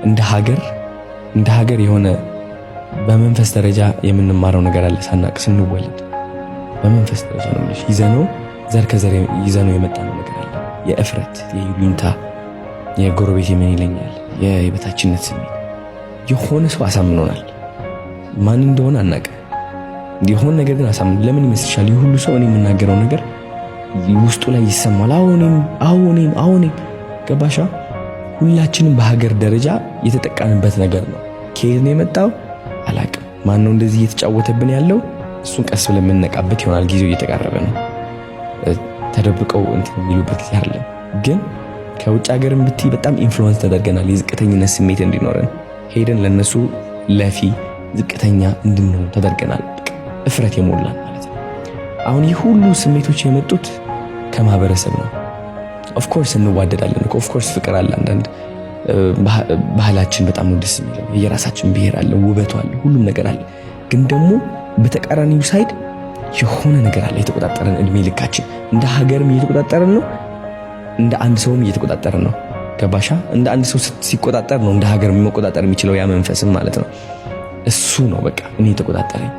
እንደ ሀገር የሆነ በመንፈስ ደረጃ የምንማረው ነገር አለ። ሳናቅ ስንወለድ በመንፈስ ደረጃ ነው የምልሽ፣ ይዘነው ዘር ከዘር ይዘነው የመጣነው ነገር አለ። የእፍረት፣ የይሉኝታ፣ የጎረቤት ምን ይለኛል፣ የበታችነት ስሜት የሆነ ሰው አሳምኖናል። ማን እንደሆነ አናውቅም። የሆነ ነገር ግን አሳምኖ ለምን ይመስልሻል? ይህ ሁሉ ሰው እኔ የምናገረው ነገር ውስጡ ላይ ይሰማል። አዎ እኔም፣ አዎ እኔም፣ አዎ እኔም። ገባሻ? ሁላችንም በሀገር ደረጃ የተጠቃንበት ነገር ነው። ከየት ነው የመጣው አላቅም። ማን ነው እንደዚህ እየተጫወተብን ያለው? እሱን ቀስ ብለን የምንነቃበት ይሆናል። ጊዜው እየተቃረበ ነው። ተደብቀው እንትን የሚሉበት ጊዜ አይደለም። ግን ከውጭ ሀገርም ብትይ በጣም influence ተደርገናል። የዝቅተኝነት ስሜት እንዲኖረን ሄደን ለነሱ ለፊ ዝቅተኛ እንድንሆን ተደርገናል። እፍረት የሞላን ማለት ነው። አሁን ይህ ሁሉ ስሜቶች የመጡት ከማህበረሰብ ነው። Of course እንዋደዳለን፣ of course ፍቅር አለ። አንዳንድ ባህላችን በጣም ነው ደስ የሚለው። የራሳችን ብሔር አለ፣ ውበቱ አለ፣ ሁሉም ነገር አለ። ግን ደግሞ በተቃራኒው side የሆነ ነገር አለ የተቆጣጠረን። እድሜ ልካችን እንደ ሀገርም እየተቆጣጠረን ነው፣ እንደ አንድ ሰውም እየተቆጣጠረን ነው። ገባሻ? እንደ አንድ ሰው ሲቆጣጠር ነው እንደ ሀገር መቆጣጠር የሚችለው ያ መንፈስም ማለት ነው። እሱ ነው በቃ እኔ የተቆጣጠረኝ።